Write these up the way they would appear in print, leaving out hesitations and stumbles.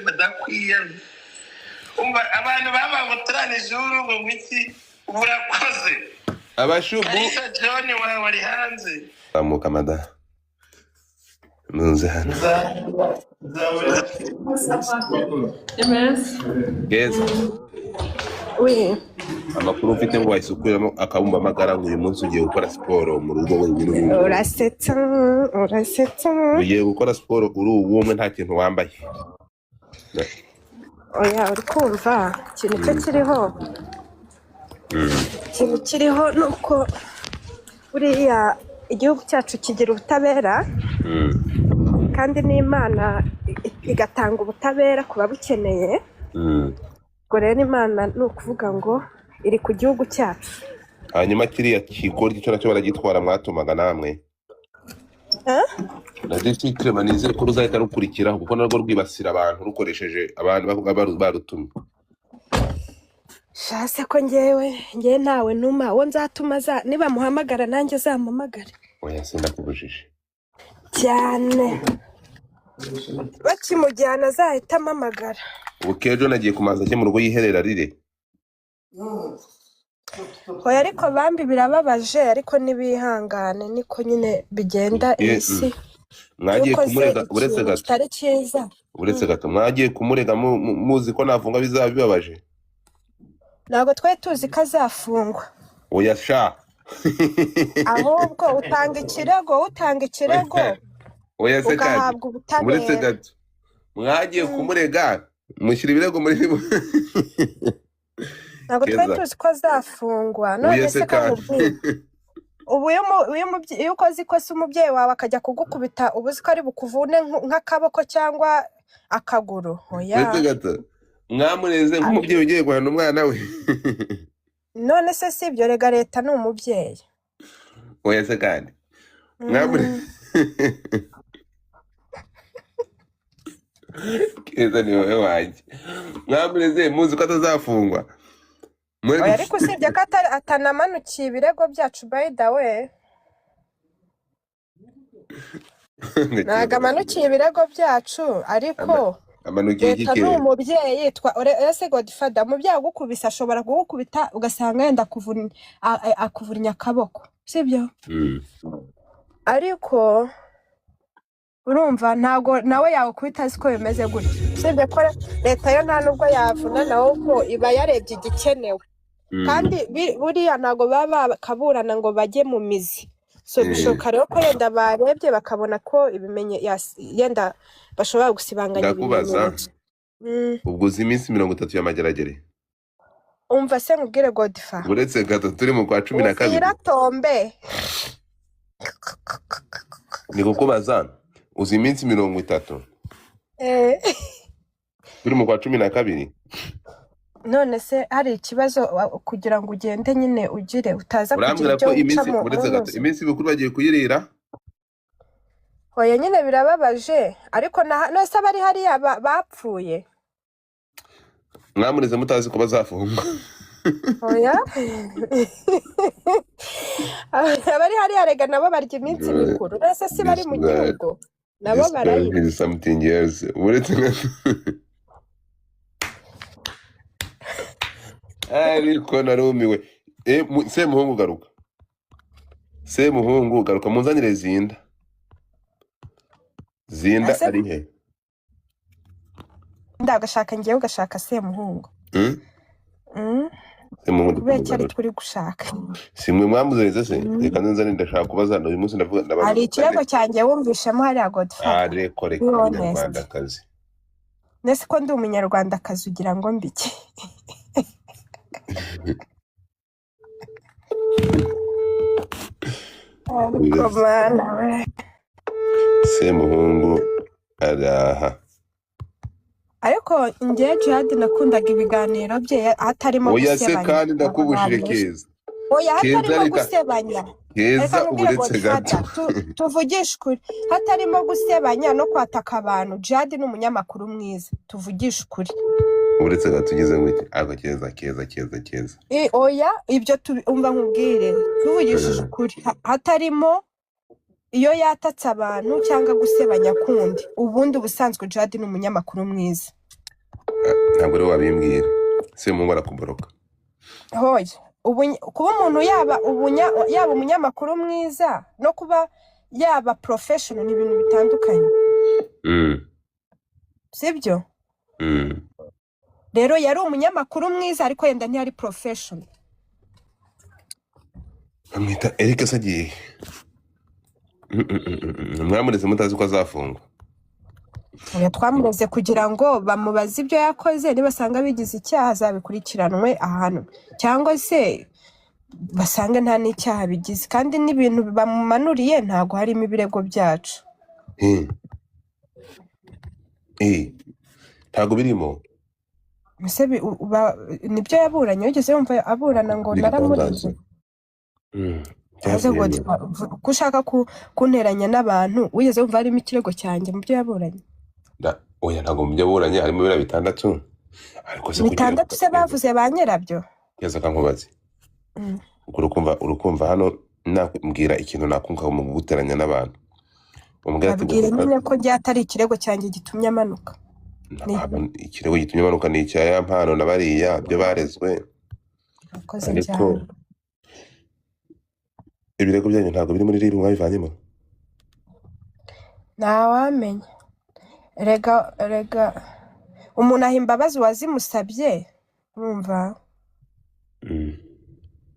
Ndakwiyamye. Umva, abantu baba ngo turane ijuru, ngo ngwiki, urakoze. Abashubu. Kalisa John wawe ari hanze. Zamuka mada, nunze hano. MS. Keza. Oui. Amakuru mfite ngo wahise ukuramo akabumba amagara, ngo uyu munsi ugiye gukora siporo mu rugo wenyine uri uwumwe. Urasetsa, urasetsa. Ugiye gukora siporo uri uwumwe, nta kintu wambaye. Oya, uri kumva ikintu cyo kiriho, ikintu kiriho ni uko buriya igihugu cyacu kigira ubutabera, kandi n'Imana igatanga ubutabera ku babukeneye. Ubwo rero Imana ni ukuvuga ngo iri ku gihugu cyacu. Hanyuma kiriya kigoryi cyo nacyo baragitwara, mwatumaga namwe. Eh? Naryo cyitiriwe, nizere ko ruzahita rukurikiraho, kuko narwo rwibasira abantu rukoresheje abantu bavuga barutumye. Shase ko ngewe ntawe ntuma, uwo nzatuma nibamuhamagara nanjye azampamagare. Oya, sindakubujije. Cyane, bakimujyana azahita ampamagara. Ubu kejo nagiye kumanza ajye mu rugo yiherera rire. Oya, ariko bambi birababaje, ariko ntibihangane, niko nyine bigenda iyi si. Iyo Mwagiye ukoze kumurega, uretse ikintu gato. kitari cyiza. Uretse gato, mwagiye kumurega muzi ko nafunga bizaba bibabaje. Ntabwo twari tuzi ko azafungwa. Oya sha. Ahubwo utanga ikirego Oya se kandi. ugahabwa Uretse ubutabera. gato, mwagiye kumurega, mushyira ibirego muri Ntabwo twari Keza. tuzi ko azafungwa, none Oya se se kandi. kamubwire, ubu iyo ukoze ikosa umubyeyi wawe akajya kugukubita, uba uzi ko ari bukuvune nk'akaboko cyangwa akaguru? Oya. Uretse gato, mwamureze nk'umubyeyi ugiye guhana umwana we. None se si ibyo? Rega leta ni umubyeyi. Oya se kandi, mwamure Keza ni wowe wanjye, mwamureze muzi ko atazafungwa. Oya, ariko usibye ko atanamanukiye ibirego byacu, by the way, ntabwo amanukiye ibirego byacu, ariko Amanukiye iki? leta ni Kera. umubyeyi yitwa ese Godfather, umubyeyi agukubise ashobora kugukubita ugasanga yenda akuvunnye akaboko, sibyo? Ariko urumva ntabwo nawe yawukubita azi ko bimeze gutyo. Usibye ko leta yo nta nubwo yavuna nawe, ko iba yarebye igikenewe. Kandi buriya ntabwo baba bakaburana ngo bajye mu mizi, so bishoboka rero ko yenda barebye bakabona ko yenda bashobora gusibanganya Ndakubaza. ibimenyetso. Ubwo uzi iminsi 30 ya Mageragere? Umva se nkubwire, Godfa. Uretse gato, turi mu kwa 12. Uvira tombe. Ni kukubaza, uzi iminsi 30? Eh. Turi mu kwa 12. None se hari ikibazo kugira ngo ugende nyine ugire utaza kugira Urambwira ibyo ko iminsi wicamo uretse gato, unoze? iminsi mikuru bagiye kuyirira. Oya nyine birababaje, ariko none se abari hariya bapfuye? Mwamureze mutazi ko bazafungwa. Oya, abari hariya rega nabo barya iminsi mikuru. None se si bari mu gihugu? Nabo This girl barayirya. is something else. Uretse gato, ariko narumiwe. Semuhungu garuka, Semuhungu garuka, munzanire Zinda. Zinda. Ese Ari he? Ndagashaka ngewe, ugashaka Semuhungu. Semuhungu ndi Kubera iki ari kumugarura. turi gushaka? Si mwe mwamuzereze se? Reka nze nzane, ndashaka kubaza uyu munsi, ndavuga ndabaza. Hari ikirego cyanjye wumvishemo hariya, Godfather? Areko Be reka. honest. Umunyarwandakazi. Nese ko ndi umunyarwandakazi, ugira ngo mbiki? Ariko mana we. Semuhungu araha. Ariko njye Jihad nakundaga ibiganiro bye hatarimo Oya se gusebanya. kandi, ndakubujije. Abantu Keza. Oya, Keza, hatarimo reka. gusebanya. Keza. Reka nkubwire, Uretse gato. Godfather, tuvugishe ukuri, hatarimo gusebanya no kwataka abantu, Jihad ni umunyamakuru mwiza, tuvugishe ukuri. Uretse gato, ugeze ngo iki? Ariko Keza, Keza, Keza, Keza. Oya, ibyo umva nkubwire, tuvugishije ukuri, hatarimo iyo yatatse abantu cyangwa gusebanya kundi, ubundi ubusanzwe Jihad ni umunyamakuru mwiza. Ntabwo ariwe wabimbwira, Semuhungu arakuboroka. Hoya, kuba umuntu yaba yaba umunyamakuru mwiza no kuba yaba professional ni ibintu bitandukanye, sibyo? Rero yari umunyamakuru mwiza, ariko yenda ntiyari professional. Bamwita Eric se agiye. Mwamureze mutazi ko azafungwa? Oya, twamureze kugira ngo bamubaze ibyo yakoze, nibasanga bigize icyaha azabikurikiranwe ahantu, cyangwa se basange nta n'icyaha bigize, kandi n'ibintu bamumanuriye ntabwo harimo ibirego byacu. Ntabwo birimo. Ese nibyo yaburanye? Wigeze wumva aburana ngo Ni naramureze? igitangaza. Aze ngo Byavuyemo. Ko ushaka kunteranya n'abantu, wigeze wumva harimo ikirego cyanjye mu byo yaburanye? Oya, ntabwo mu byo aburanye harimo biriya bitandatu, ariko se kugira Bitandatu se bavuze ba nyirabyo? Keza kankubaze. Ubwo urukumva hano nakubwira ikintu nakunga mu guteranya n'abantu, umubwira ati Babwire nyine ko njye atari ikirego cyanjye gitumye amanuka. Ikirego gitumye amanuka ni icya ya mpano na bariya byo barezwe. Urakoze Ariko cyane. ibirego byanyu ntabwo biri muri RIB, mwabivanyemo? Ntawamenya rega umuntu aha imbabazi wazimusabye, urumva?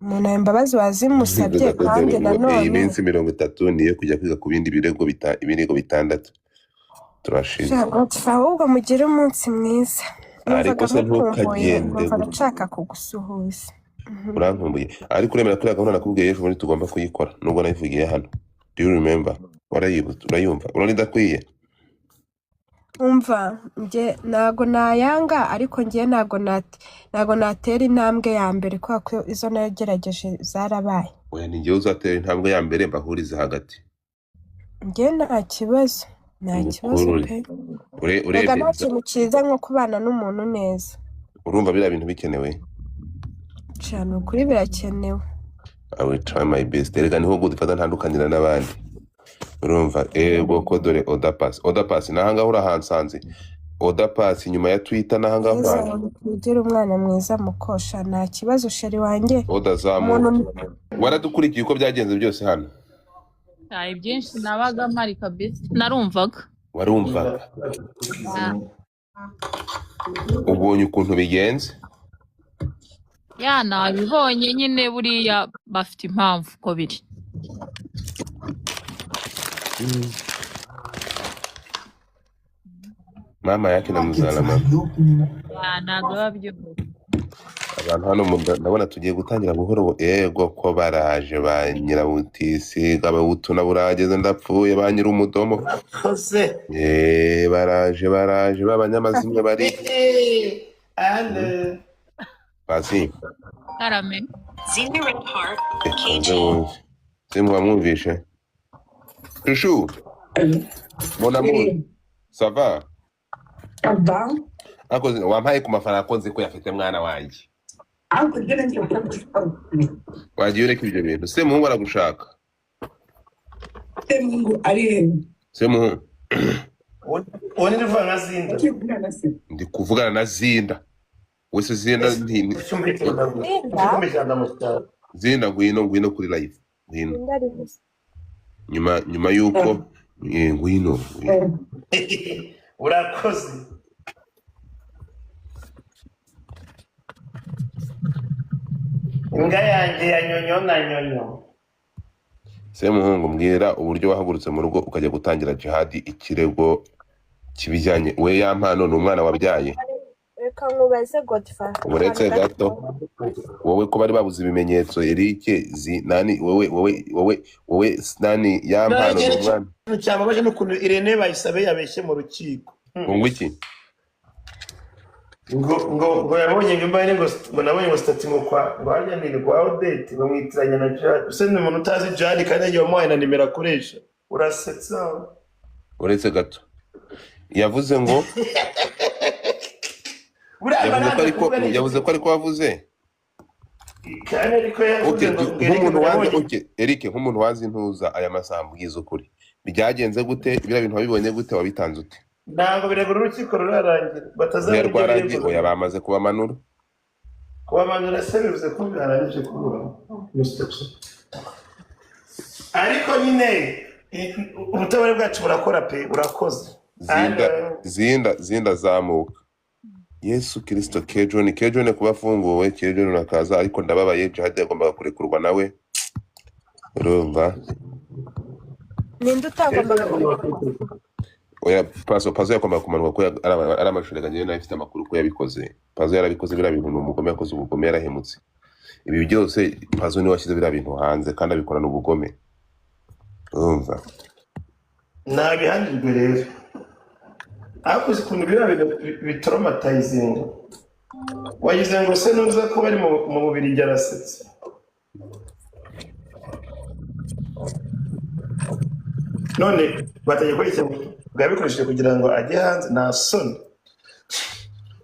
Umuntu aha imbabazi wazimusabye, kandi Iyi nanone minsi 30 niyo kujya kwiga ku bindi birego ibirego bitandatu turashize. Sha, Godfrey, ahubwo mugire umunsi mwiza. Ariko Numvaga se nkukumbuye, ntukagende numvaga gutya. nshaka kugusuhuza. Urankumbuye, ariko uremera kuri gahunda nakubwiye ejo bundi tugomba kuyikora, nubwo nayivugiye hano? Do you remember? Warayibutse? Urayumva? Urabona idakwiye? Umva, njye ntago nayanga, ariko njye ntago natera intambwe ya mbere, kubera ko izo nagerageje zarabaye. Oya, ni njyewe uzatera intambwe ya mbere, mbahurize hagati. Njye nta kibazo, nta kibazo Ngukurure. pe. Rega Urebye nta kintu cyiza nko kubana n'umuntu neza. Urumva biriya bintu bikenewe? Cyane, ukuri birakenewe. I will try my best. Reka niho gudufata ntandukanira n'abandi, urumva? Ego ko dore oda pass, oda pass nahangaha urahansanze, oda pass inyuma ya Twitter nahangaha Neza. uraje. Ugire umwana mwiza mukosha, nta kibazo chéri wanjye. Oda zamuka. Umuntu Waradukurikiye uko byagenze byose hano? Nta byinshi nabaga mpari kabisa, narumvaga. Warumvaga. Ubonye ukuntu bigenze? Ya, nabibonye nyine, buriya bafite impamvu uko biri. Mama yake na muzana mama. Ya, ntabwo biba byoroshye. Abantu hano ndabona tugiye gutangira buhoro. Ego ko baraje ba nyirabutisi, abahutu na burageze, ndapfuye, ba nyir'umudomo. Kose. Baraje, baraje b'abanyamazimwe bari Ale. Basi. Karame. Nze wumve se muba mwumvishe shushu, mon amour, ça va? Aba. Ariko wampaye ku mafaranga ko nzi ko yafite mwana wanjye. Ariko ibyo ngiye kugushaka. Wagiye ureka ibyo bintu, Semuhungu aragushaka. Semuhungu ari he? Semuhungu. Uwo ni ruvuga nka Zinda. Ugiye kuvugana na se? Ndi kuvugana na Zinda wese, Zinda Zinda. Zinda, ngwino, ngwino kuri live, ngwino. Zinda ari gusa. Nyuma yuko ngwino, ngwino. Urakoze. Imbwa yanjye ya nyonyo na nyonyo. Semuhungu, mbwira uburyo wahagurutse mu rugo ukajya gutangira Jihadi ikirego kibijyanye we ya mpano ni umwana wabyaye. Reka nkubaze, Godfa. Uretse gato, wowe ko bari babuze ibimenyetso, Eric zi nani, wowe nani, ya mpano ni umwana. Ikintu cyababaje ni ukuntu Irene Bayisabe yabeshye mu rukiko. Ngo iki? Ngo yabonye nyuma ye, ngo nabonye ngo sitati ngo kwa ngo harya ni kwa Odette bamwitiranya na Jihad. Ese ni umuntu utazi Jihad kandi yagiye wamuhaye na nimero akoresha? Urasetsa. Uretse gato, yavuze ngo Buriya yavuze ko ariko kuvuga neza. Yavuze ko ariko wavuze. Kandi ariko yavuze Okay, ngo ngo Eric nk'umuntu wanze yabonye okay, Eric, nk'umuntu wazi ntuza aya masaha, mbwiza ukuri, byagenze gute? Biriya bintu wabibonye gute? Wabitanze ute? Ntabwo biregura, urukiko rurarangira, batazabona ibyo Ntirwarangiye. birego. Oya, bamaze kubamanura. Kubamanura se bivuze ko birangije kuburana? Ariko nyine ubutabera bwacu burakora pe, burakoze. Zinda. Hello. Zinda, zinda, zamuka. Yesu Kirisito! Kejoni, Kejoni, kuba afunguwe, Kejoni urakaza. Ariko ndababaye, Jihad yagombaga kurekurwa nawe, urumva? Ninde utagombaga kurekurwa? Oya, Pazo, Pazo yagombaga kumanuka ko ari amashuri. Njyewe nawe mfite amakuru ko yabikoze. Pazo yarabikoze biriya bintu, ni umugome, yakoze ubugome, yarahemutse. Ibi byose Pazo niwe washyize biriya bintu hanze kandi abikorana ubugome, urumva? Ntabihanirwe rero, ariko uzi ukuntu biriya bintu bitraumatizinga? Wagize ngo se nuza ko bari mu Bubirigi, arasetse. None batangiye kubeshya ngo bwabikoresheje kugira ngo ajye hanze. Nta soni!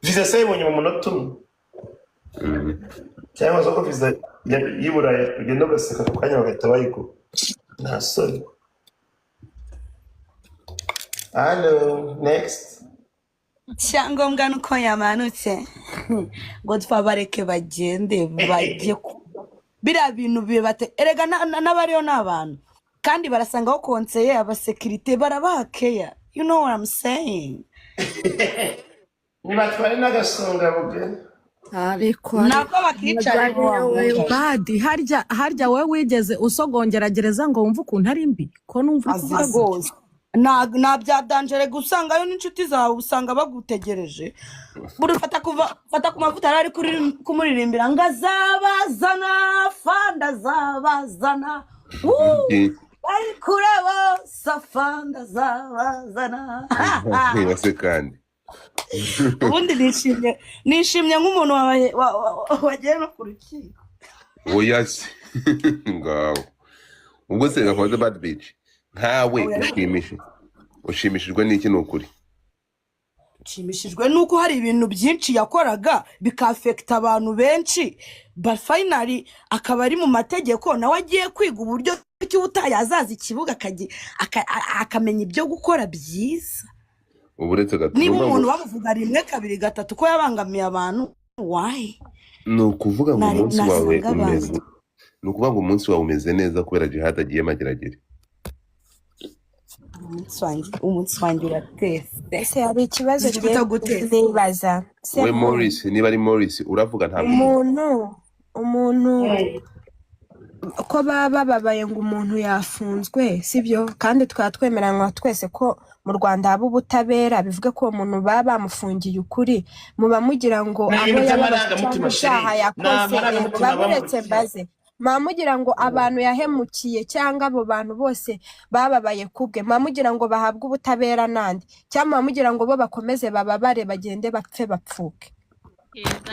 Viza se yayibonye mu munota umwe? Cyangwa se ko viza y'i Burayi ugenda ugaseka ako kanya bagahita bayiguha? Nta soni! Hello, next. Icyangombwa ni uko yamanutse ngo twabareke bagende bajye biriya bintu bibate. Erega n'abariyo ni abantu kandi barasangaho konseye, abasekirite barabaha keya, you know what I'm saying? Nibatware n'agasonga buge. Ariko nako bakicara we badi, harya harya wowe wigeze usogongera gereza ngo wumve ukuntu ari mbi, ko numva uri azi kuvuga gutya? Rwose nta bya danger, usangayo n'inshuti zawe, usanga bagutegereje. Buri fata kuva fata ku mavuta yari ari kumuririmbira ngo azabazana fanda, azabazana. Woo! Bari kure bose, afanda azabazana. Wase kandi. Ubundi nishimye nk'umuntu wagiye no ku rukiko. Oya se, ngaho ubwo se gakoze bad bitch nkawe. Oya, ariko Ushimishijwe n'iki? Ni ukuri. Nshimishijwe nuko hari ibintu byinshi yakoraga bikafekita abantu benshi, but finally akaba ari mu mategeko, nawe agiye kwiga uburyo ki ubutaha yazaza ikibuga akamenya ibyo gukora byiza. Ubu uretse gato Niba ni ukuvuga umuntu ngo bamuvuga rimwe, kabiri, gatatu ko yabangamiye abantu, why? Ni ukuvuga ngo umunsi wawe Nasanga abantu umeze, ni ukuvuga ngo umunsi wawe umeze neza kubera Jihad agiye Mageragere. Umunsi wanjye uratese. Ese hari ikibazo Uzi ngiye kutaguteza. nibaza se? We Morris, niba ari Morris uravuga, ntabwo Umuntu ko baba bababaye ngo umuntu yafunzwe, sibyo? Kandi twaba twemeranywa twese ko mu Rwanda haba ubutabera, bivuge ko uwo muntu baba bamufungiye ukuri, muba mugira ngo Ni abo ibintu yababaje cyangwa by'amarangamutima, ibyaha chérie, ni yakoze, amarangamutima baburetse bamurikiye. Mbaze, muba mugira ngo abantu yahemukiye cyangwa abo bantu bose bababaye kubwe, muba mugira ngo bahabwe ubutabera nande? Cyangwa muba mugira ngo bo bakomeze bababare, bagende bapfe bapfuke? Keza.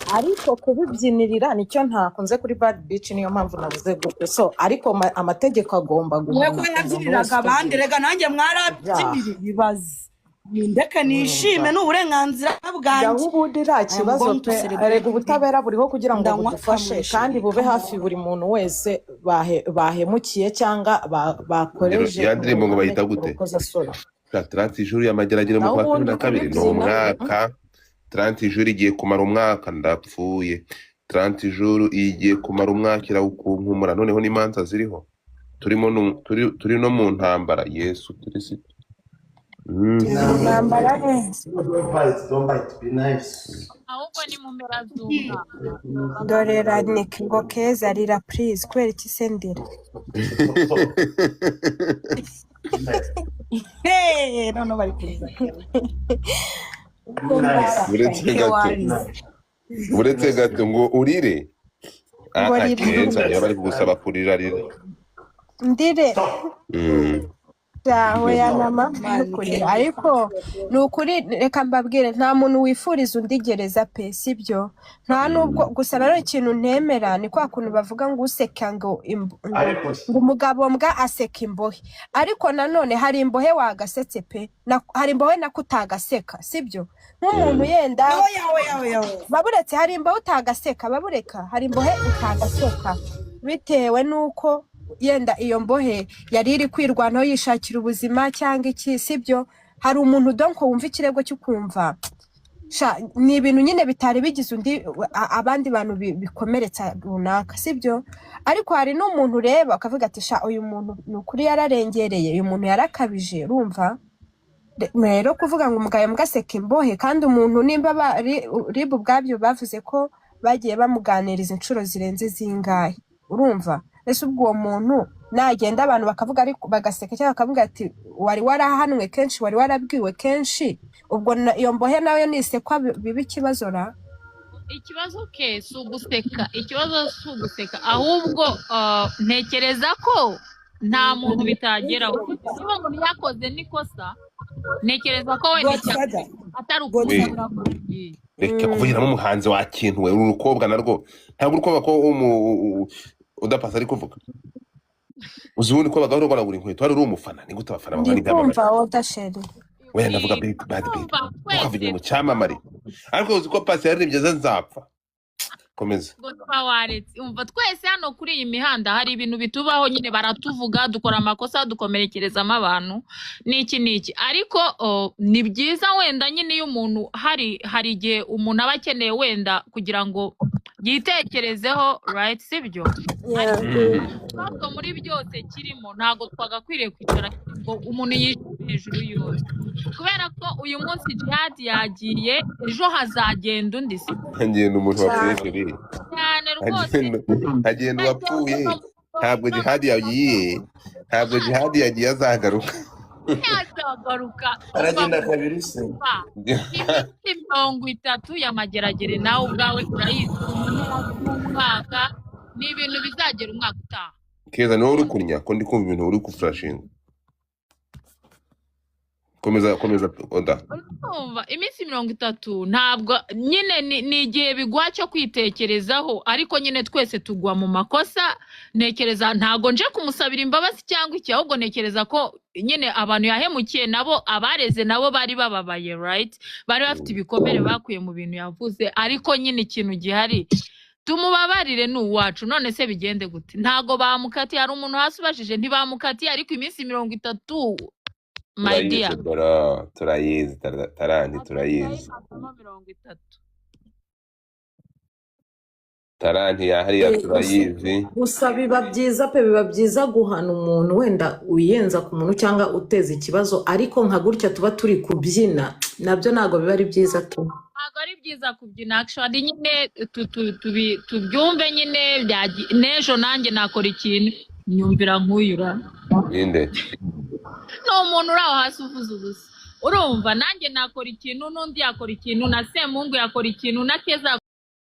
Ariko kubibyinirira nicyo ntakunze kuri bad bitch, niyo mpamvu navuze gutyo. So ariko amategeko agomba Mwe ko guhana umuntu yabyiniraga wese abandi ukoze rega nanjye ibyaha. mwarabyiniriye, ibaze. Nindeke nishime, Urumva ni uburenganzira bwanjye. yaho ubundi nta I am kibazo going to pe. celebrate. Erega ubutabera buriho kugira ngo Ndanywa budufashe kamwe, kandi chérie, bube come hafi on. buri muntu wese bahemukiye cyangwa bakoreje Ya mu ndirimbo ngo ruhame bayita gute? urukozasoni. 30 jours ya Mageragere mu Naho kwa cumi ubundi na kabiri ni kubibyina umwaka. 30 jours igiye kumara umwaka, ndapfuye. 30 jours igiye kumara umwaka, irawukunkumura. Noneho n'imanza ziriho, turimo turi no mu ntambara. Yesu Kirisito! Turi mu ntambara he? Don't bite, don't bite, be nice. Ahubwo ni mu mpera z'umwaka. Dore Nick ngo "Keza rira please." Kubera iki se ndira? Hey, none bari kuza. Be nice. Uretse gato. Warize. Uretse gato, ngo urire. Ngo Ah, rira. Keza, niba bari kugusaba kurira, rira. Ndire? Yawe ya nta mpamvu yo Man, kurira, ariko ni ukuri, reka mbabwire, nta muntu wifuriza undi gereza pe, sibyo? Nta nubwo. Gusa rero ikintu ntemera ni kwa kuntu bavuga ngo useka ngo ngo Ariko ngo umugabo mbwa aseka imbohe. Ariko nanone hari imbohe wagasetse pe, hari imbohe nako utagaseka, sibyo? Nk'umuntu yenda Oya, oya, oya, oya. Baburetse, hari imbohe utagaseka, babureka, hari imbohe utagaseka bitewe n'uko yenda iyo mbohe yari iri kwirwanaho yishakira ubuzima cyangwa iki, sibyo? Hari umuntu donko wumva ikirego cy'ukumva sha ni ibintu nyine bitari bigize undi abandi bantu bikomeretsa runaka, sibyo? Ariko hari n'umuntu ureba ukavuga ati sha uyu muntu ni ukuri yararengereye, uyu muntu yarakabije, urumva? Rero kuvuga ngo umugayo mugaseka imbohe, kandi umuntu nimba RIB ubwabyo bavuze ko bagiye bamuganiriza inshuro zirenze zingahe, urumva? Ese ubwo uwo muntu nagenda abantu bakavuga ariko bagaseka, cyangwa bakavuga ati wari warahanwe kenshi, wari warabwiwe kenshi, ubwo iyo mbohe nayo nisekwa biba ikibazo ra? Ikibazo ke si uguseka, ikibazo si uguseka, ahubwo ntekereza ko nta muntu bitageraho. Niba umuntu yakoze n'ikosa, ntekereza ko wenda icya Godfather. atari We. ukumusabira ko Reka kuvugiramo umuhanzi wa kintu we. Uru rukobwa narwo ntabwo uri ko udapasa ari kuvuga. Uzi ubundi ko abagabo rwara buri inkweto wari uri umufana, ni gute abafana Ndi bangana ibyamamare? kumva oda sheri. Wenda ndavuga big bad big Kumva ukavugira twese mu cyamamare, ariko uzi ko Pasi yaririmbye aza nzapfa. Komeza. Godfa waretse, umva, twese hano kuri iyi mihanda hari ibintu bitubaho nyine, baratuvuga, dukora amakosa, dukomerekerezamo abantu n'iki n'iki, ariko ni byiza wenda nyine iyo umuntu hari igihe umuntu aba akeneye wenda kugira ngo yitekerezeho, right, sibyo? Yeah. Ikibazo muri byose kirimo, ntabwo twagakwiriye kwicara ngo umuntu yishyure hejuru y'undi, kubera ko uyu munsi Jihad yagiye, ejo hazagenda undi, si Hagenda umuntu wapfuye Cyane. Chérie. Cyane rwose. Hagenda uwapfuye. Ntabwo Jihadi yagiye, ntabwo Jihadi yagiye, azagaruka. Yazagaruka. Aragenda kabiri se? Iminsi 30 y'amageragere nawe ubwawe urayizi, umwaka ni ibintu bizagera umwaka utaha. Keza, niwowe uri kunya ko ndi kumva ibintu uri gufurashinga. Komeza, komeza oda. Urumva iminsi 30 ntabwo nyine ni igihe biguha cyo kwitekerezaho, ariko nyine twese tugwa mu makosa. Ntekereza ntabwo nje kumusabira imbabazi cyangwa iki, ahubwo ntekereza ko nyine abantu yahemukiye nabo, abareze nabo bari bababaye, right, bari bafite ibikomere bakuye mu bintu yavuze. Ariko nyine ikintu gihari, tumubabarire, ni uwacu. None se bigende gute? Ntago bamukatiye. Hari umuntu hasi ubajije, ntibamukatiye, ariko iminsi 30, my dear. Turayizi bro, turayizi taranti turayizi. 30. Taranti ya hariya. Turayizi. Gusa biba byiza pe, biba byiza guhana umuntu wenda wiyenza ku muntu cyangwa uteza ikibazo, ariko nka gutya tuba turi kubyina nabyo ntabwo biba ari byiza tu. Ntabwo ari byiza kubyina actually. Nyine tubyumve nyine, n'ejo nanjye nakora ikintu nyumvira nk'uyura. Ninde? Ni umuntu uri aho hasi uvuze ubusa. Urumva nanjye nakora ikintu, n'undi yakora ikintu, na Semungu yakora ikintu, na Keza.